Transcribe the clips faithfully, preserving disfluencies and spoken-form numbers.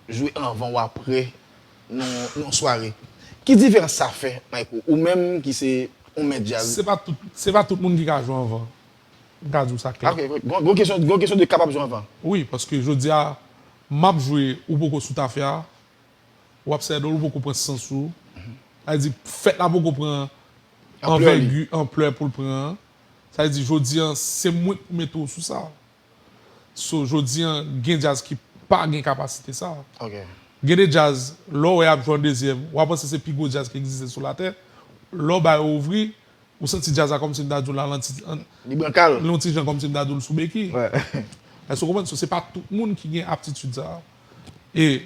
jwe anvan ou apre nan yon sware. Ki diferans sa fè, Mayko? Ou menm ki se yon mèt djaz. Se pa tout, se pa tout moun ki ka jwe anvan. M ka di w sa klè. Ok, gon, gon kesyon, gon kesyon de kapab jwe anvan. Wi, paske jodi a, m ap jwe, ou poko sou tafya, w ap sèdòl, ou poko pran sans ou. Sa vle di, fèt la poko pran anvègi, anplè pou l pran an. Sa vle di, jodi a, se mwen k pou mete w sou sa. So, jodi a, gen djaz ki pa gen kapasite sa. Gen de djaz, lè w wè y ap jwe an dezyèm, w a panse se pi gwo djaz ki egziste sou latè. Lè w ba yo ouvri, ou santi djaz la kòmsi m ta di w la, l an ti, an, li brankal. Li yon ti jan kòmsi m ta di w l sou beki. Èske w konprann? So, se pa tout moun ki gen aptitid sa. E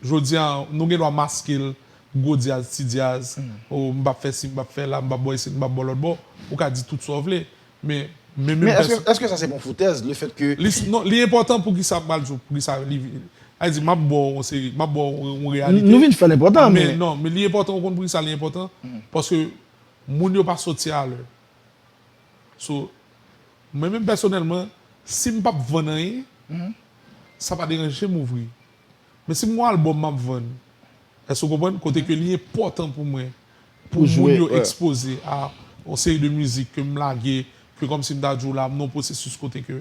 jodi a, nou gen dwa maske l, gwo djaz, ti djaz, o, m p ap fè si, m p ap fè la, m p ap bò isit, m p ap bò lòt bò. Ou ka di tout sa w vle. Men, men menm Men èske, pèsonn èske sa se pa yon foutèz, le fèt ke Li, non, li enpòtan pou ki sa m pral di w, pou ki sa li, sa vle di, m ap ba w yon seri, m ap ba w yon, yon reyalite. Nou vin fè l enpòtan, men men non, men li enpòtan, ou konn pou ki sa li enpòtan? Paske moun yo pa soti alè. So, mwen menm pèsonèlman, si m p ap vann anyen, sa pa deranje m ouvri. Men si m gon albòm m ap vann, èske w konprann? Kote ke li enpòtan pou mwen, pou moun yo ekspoze a yon seri de mizik ke m lage, ke kòmsi m ta di w la, m nan yon pwosesis kote ke,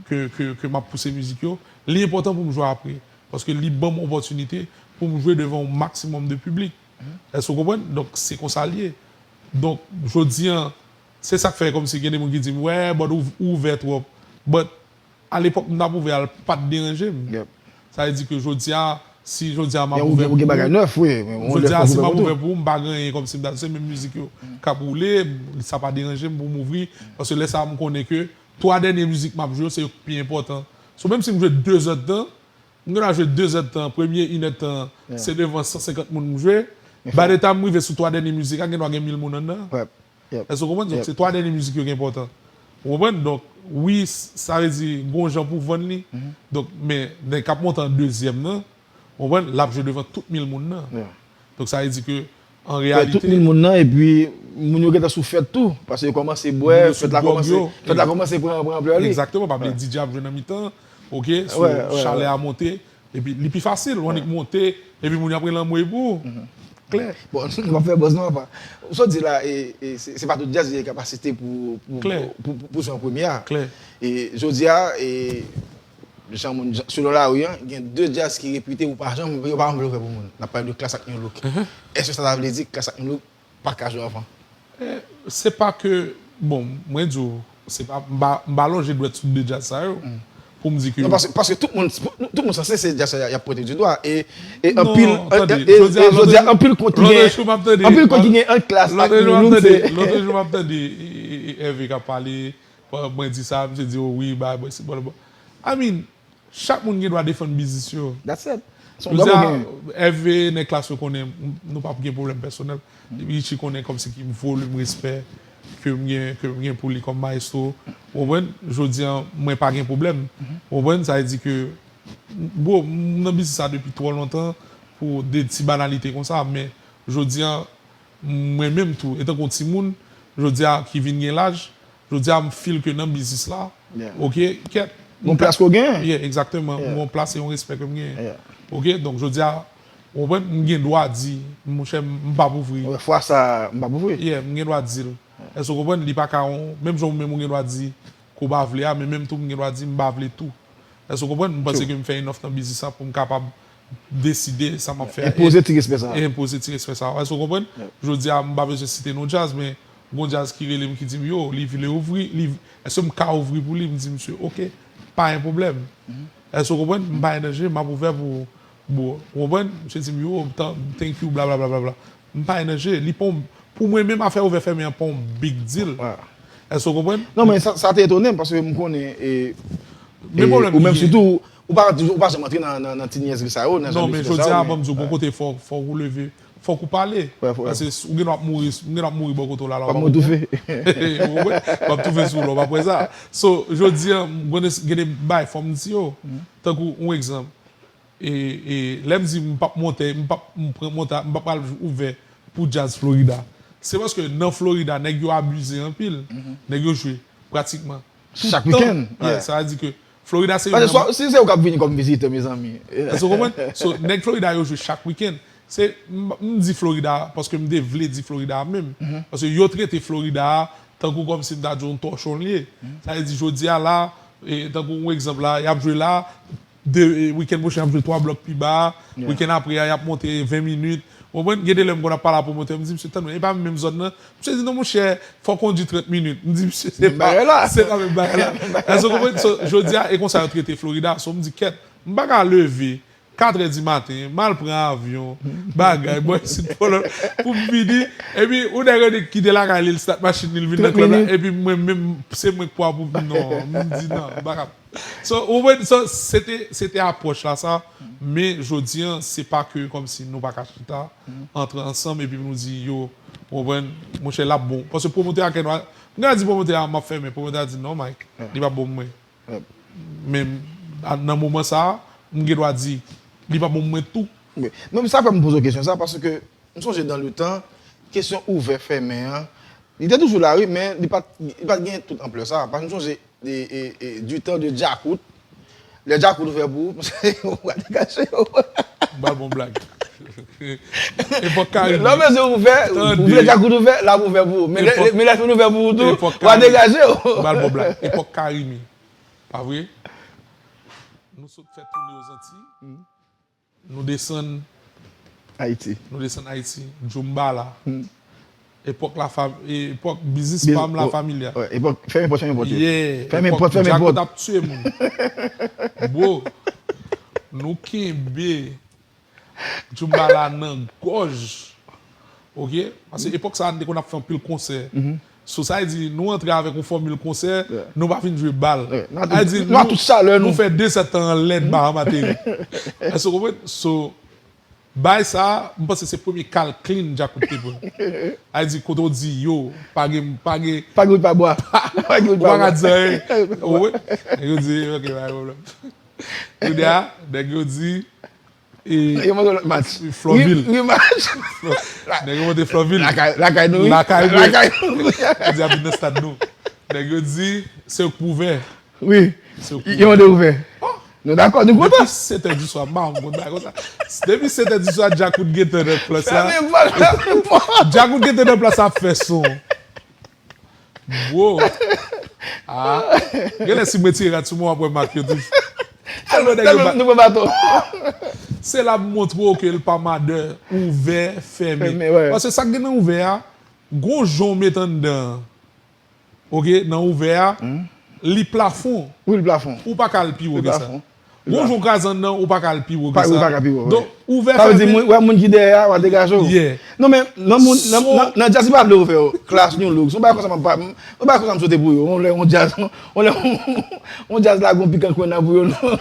ke, ke, ke m ap pouse mizik yo, li enpòtan pou m jwe apre. Paske li ban m opòtinite pou m jwe devan yon maksimòm de piblik. Èske w konprann? Donk, se konsa l ye. Donk, jodi a, se sa k fè kòmsi gen de moun ki di m, "Wè, but ou, ou ouvè twòp." But, a lepòk m t ap ouvè a, l pa t deranje m. Sa vle di ke jodi a, si jodi a m ap ouvè pou ou, jodi a, si m ap ouvè pou ou, m pa gen anyen kòmsi m ta di, se menm mizik yo k ap woule, sa pa deranje m pou m ouvri. Paske lè sa a, m konnen ke twa dènye mizik m ap jwe yo, se yo k pi enpòtan. So, menm si m jwe de zèdtan, m gen dwa jwe de zèdtan, premye inèdtan, se devan san senkant moun m jwe. By the time m rive sou twa dènye mizik la, gen dwa gen mil moun anndan. Èske w konprann? Donk, se twa dènye mizik yo ki enpòtan. Ou konprann? Donk, wi, s- sa vle di, gon jan pou vann li. Donk, men, nèg k ap monte an dezyèm nan, ou konprann, l ap jwe devan tout mil moun nan. Donk, sa vle di ke, an reyalite, tout mil moun nan, epi moun yo gentan sou fèt tou, paske yo kòmanse bwè, fèt la kòmanse, fèt la kòmanse pran, pran anplè li. Egzakteman, pa bliye D J ap jwe nan mitan, oke, so, chalè a monte, epi li pi fasil, w annik monte, epi moun yo ap rele anmwey pou ou. Klè. Bon, nou p ap fè buzz non, apa. Sa w di la, e, e, se, se pa tout djaz ki gen kapasite pou, pou, pou, pou, pou jwe an premye a. E jodi a, e, jan moun, jan, selon lari an, gen de djaz ki repite ou pa janm, yo pa janm vle ouvè pou moun. N ap pale de Klass ak Nu-Look. Èske sa ta vle di Klass ak Nu-Look pa ka jwe anvan? E, se pa ke, bon, mwen di w, se pa, m pa, m pa lonje dwèt sou de djaz sa yo, pou m di ke Non, paske, paske tout moun, tout moun sanse se djaz sa y ap pote du doigt. E, e anpil, e, e, e jodi a, anpil kont ki gen, anpil kont ki gen ant Klass ak Nu-Look, se Lòt jou m ap tande, e, e, e, Hervé k ap pale, mwen di sa, misye di, "Oh wi, bagay, bon, se bon, bon." I mean, chak moun gen dwa defann biznis yo. That's it. Se yon dwa pou genyen. Hervé, nèg Klass yo konnen, nou p ap gen pwoblèm pèsonèl. Richie konnen kòmsi ki volim respè ke m gen, ke m gen pou li kòm maestro. Ou konprann? Jodi a, mwen pa gen pwoblèm. Ou konprann? Sa vle di ke, bro, m nan biznis sa depi twò lontan pou de ti banalite konsa, men jodi a, mwen menm tou, etanke yon timoun, jodi a ki vin gen laj, jodi a m feel ke nan biznis la, oke, kèt. Gon plas ke w genyen. Yeah, egzakteman. Gon plas e yon respè ke m genyen. Oke, donk jodi a, ou konprann, m gen dwa di, monchè, m p ap ouvri. Fwa sa, m p ap ouvri. Yeah, m gen dwa di l. Èske w konprann? Li pa ka yon, menm jan ou menm ou gen dwa di ke w pa vle a, men menm tou m gen dwa di m pa vle tou. Èske w konprann? M panse ke m fè enough nan biznis la pou m kapab deside sa m ap fè a. Enpoze ti respè sa. E enpoze ti respè sa. Èske w konprann? Jodi a, m pa bezwen site non djaz, men gon djaz ki rele m, ki di m, yo, li vle ouvri, li, èske m ka ouvri pou li? M di misye, oke, pa gen pwoblèm. Èske w konprann? M pa an danje, m ap ouvè pou, bon, ou konprann? Misye di m, yo, thank you, bla, bla, bla, bla, bla. M pa an danje, li pa yon, pou mwen menm, afè ouvè fèmen an pa yon big deal. Èske w konprann? Non, men sa, sa te etone m, paske m konnen, e, e, ou menm sitou, ou pa, ou pa janm antre nan, nan, nan ti nyèsri sa yo, nan jan de diskou sa yo, men jodi a, ban m di w, gon kote fòk, fòk ou leve, fòk ou pale. Paske ou gen dwa ap mouri, ou gen dwa ap mouri bò kote w la, la, w ap mouri toufe. Ou konprann? W ap toufe sou w la, w ap wè sa. So, jodi a, m konnen gen de bagay fò m di yo. Tankou, yon egzanp, E, e, lè m di m p ap monte, m p ap, m pran monta, m p ap al ouvè pou djaz Florida. Se paske nan Florida, nèg yo abize anpil. Nèg yo jwe pratikman tout tan. Chak wikenn. Yeah, sa vle di ke Florida se youn nan. Paske si se ou k ap vini kòm vizitè, mezanmi. Èske w konprann? So, nèg Florida yo jwe chak wikenn. Se, m, m di Florida, paske m te vle di Florida menm. Paske yo trete Florida tankou kòmsi m ta di w yon tòchon l ye. Sa vle di, jodi a la, e, tankou yon egzanp la, y ap jwe la, de, e, wikenn pwochen y ap jwe twa blòk pi ba, wikenn apre a, y ap monte ven minit. Ou konprann? Gen de lè m konn ap pale a pwomotè, m di, "Mesye, tann, e pa menm zòn nan?" Misye di, "Non, monchè, fò w kondui trant minit." M di, "Mesye, se pa, se pa menm bagay la." Èske w konprann? So, jodi a, e konsa yo trete Florida. So, m di, "Kèt, m pa ka leve katrè di maten, m al pran avyon, bagay, bò isit, polo, pou m vini." Epi, ou nèg yo di kite lakay li, l stat machin li, l vin nan klèb la, epi mwen menm, se mwen k pwa pou, non, m di, "Non, m pa ka." So, ou wè, so, se te, se te apwòch la, sa, men jodi a, se pa ke kòmsi nou pa ka chita, antre ansanm, epi nou di, "Yo, ou konprann, monchè, l ap bon." Paske pwomotè a, m ka di pwomotè a, "M ap fèmen." Pwomotè a di, "Non, Mike, li p ap bon pou mwen." Men, a, nan moman sa a, m gen dwa di, "Li p ap bon pou mwen tou." Wi. Non, men sa fè m poze w kesyon sa, paske m sonje dans le temps, kesyon ouvè, fèmen an, li te toujou la, wi, men li pa t, li pa t gen tout anplè sa. Paske m sonje, e, e, e, du temps de Djakout, lè Djakout ouvè pou ou, ou pa degaje w. M ba l bon blag. Epòk Carimi. Lè w bezwen ouvè, ou vle Djakout ouvè, l ap ouvè pou ou. Men lè, men lè l fin ouvè pou ou tou, w a degaje w. M ba l bon blag. Epòk Carimi. Pa vre? Nou sot fè toune Ozanti. Nou desann Ayiti. Nou desann Ayiti. Djoumbala. Epòk la fam-, epòk biznis pa m, la familya. Epòk fèmen pòt, fèmen pòt yo. Yeah. Fèmen pòt, fèmen pòt. Djakout ap tiye moun. Bro, nou kenbe Djoumbala nan gòj. Oke? Paske epòk sa a, n te konn ap fè anpil konsè. So, sa vle di, nou antre avèk yon fòmil konsè, nou pa fin jwe bal. Sa vle di, nou, nou fè de sèt tan an lèd, Bahama ateri. Èske w konprann? So, bay sa a, m panse se premye kal clean Djakout te pran. Sa vle di, kote w di, yo, pa gen, pa gen, pa gen wout pa bwa. Pa gen wout pa bwa. Ou pa ka di anyen. Ou wè? Nèg yo di, ok, pa gen pwoblèm. Kounye a, nèg yo di, e, yo monte lòt match. Flòvil. Rematch. Nèg yo monte Flòvil. Lakay, lakay nou, wi. Lakay nou. Lakay nou. Yo di ap vin nan stad nou. Nèg yo di, se yo k pou ouvè. Wi. Se yo k pou ouvè. Yo monte ouvè. Nou dakò, nou kontan. Depi sèt è di swa, m pa konn bagay konsa. Depi sèt è di swa, Djakout gentan nan plas la. Fèmen pòt, fèmen pòt. Djakout gentan nan plas la ap fè son. Bro. Ah. Genlè si m retire rad sou mwen, w ap wè mak yo toujou. Tèlman nèg yo bat. Nou pran baton. Se la m montre w ke l pa madè, ouvè, fèmen. Fèmen, wè. Paske sa k gen nan ouvè a, gon jan w met anndan an. Oke, nan ouvè a, li plafon. Wi, li plafon. Ou pa ka al pi wo ke sa. Li plafon. Gon jan w kraze anndan, ou pa ka al pi wo ke sa. Wi, pa ka pi wo, wi. Donk, ouvè, fèmen. Sa vle di, moun, wè moun ki dèyè a, w ap degaje w. Yeah. Non, men, nan moun, nan, nan, nan djaz ki pa vle ouvè yo, Klass, New Look, se yon bagay konsa m ap pa, m, yon bagay konsa m swete pou yo. Yon lè, yon djaz, yon lè, yon djaz la gon pikan kwen nan pou yo, non.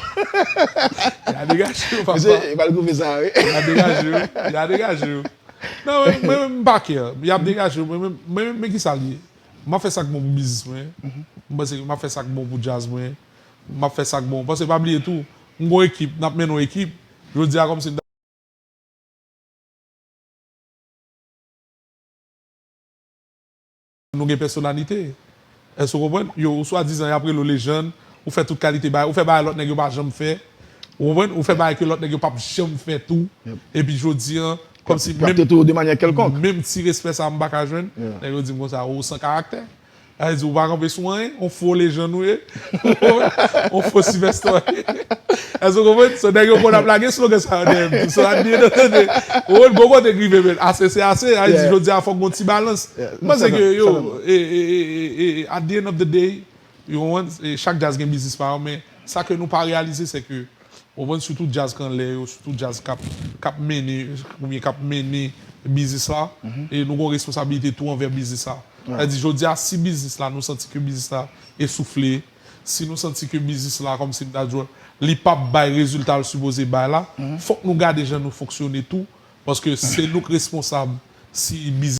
Y a degaje yo, papa. Mesye, e pa l koupe sa, wi. Y a degaje yo, y a degaje yo. Non, mwen, mwen, mwen, m pa kè. Y ap degaje yo, mwen, mwen, mwen, men ki sa l ye? M ap fè sa k bon pou biznis mwen. M panse ke m ap fè sa k bon pou djaz mwen. M ap fè sa k bon. Paske pa bliye tou, m gon ekip, n ap mennen yon ekip. Jodi a, kòmsi m ta nou gen pèsonalite. Èske w konprann? Yo, ou swadizan, y ap rele w lejann, ou fè tout kalite bagay, ou fè bagay lòt nèg yo pa janm fè. Ou konprann? Ou fè bagay ke lòt nèg yo p ap janm fè tou. Yep. Epi jodi a, kòmsi menm, menm ti respè sa a m pa ka jwenn. Yeah. Nèg yo di m konsa, "Ou san karaktè." Sa vle di, ou pa kanpe sou anyen, on fo lejann ou ye. On fo Sylvester. Èske w konprann? So, nèg yo konn ap lage slogan sa yo dèyè m tou. So, at the end of the day, ou konn gon kote k rive, men ase se ase. Sa vle di, jodi a, fòk gon ti balans. M panse ke, yo, e, e, e, e, e, at the end of the day, yo, e, chak djaz gen biznis pa yo, men sa ke nou pa reyalize, se ke Ou konprann? Sitou djaz k anlè yo, sitou djaz k ap, k ap mennen, oubyen k ap mennen biznis la, e nou gon responsabilite tou anvè biznis la. Sa vle di, jodi a, si biznis la, nou santi ke biznis la esoufle, si nou santi ke biznis la, kòmsi m ta di w, li p ap bay rezilta l sipoze bay la, fòk nou gade jan nou fonksyone tou, paske se nou k responsab si biznis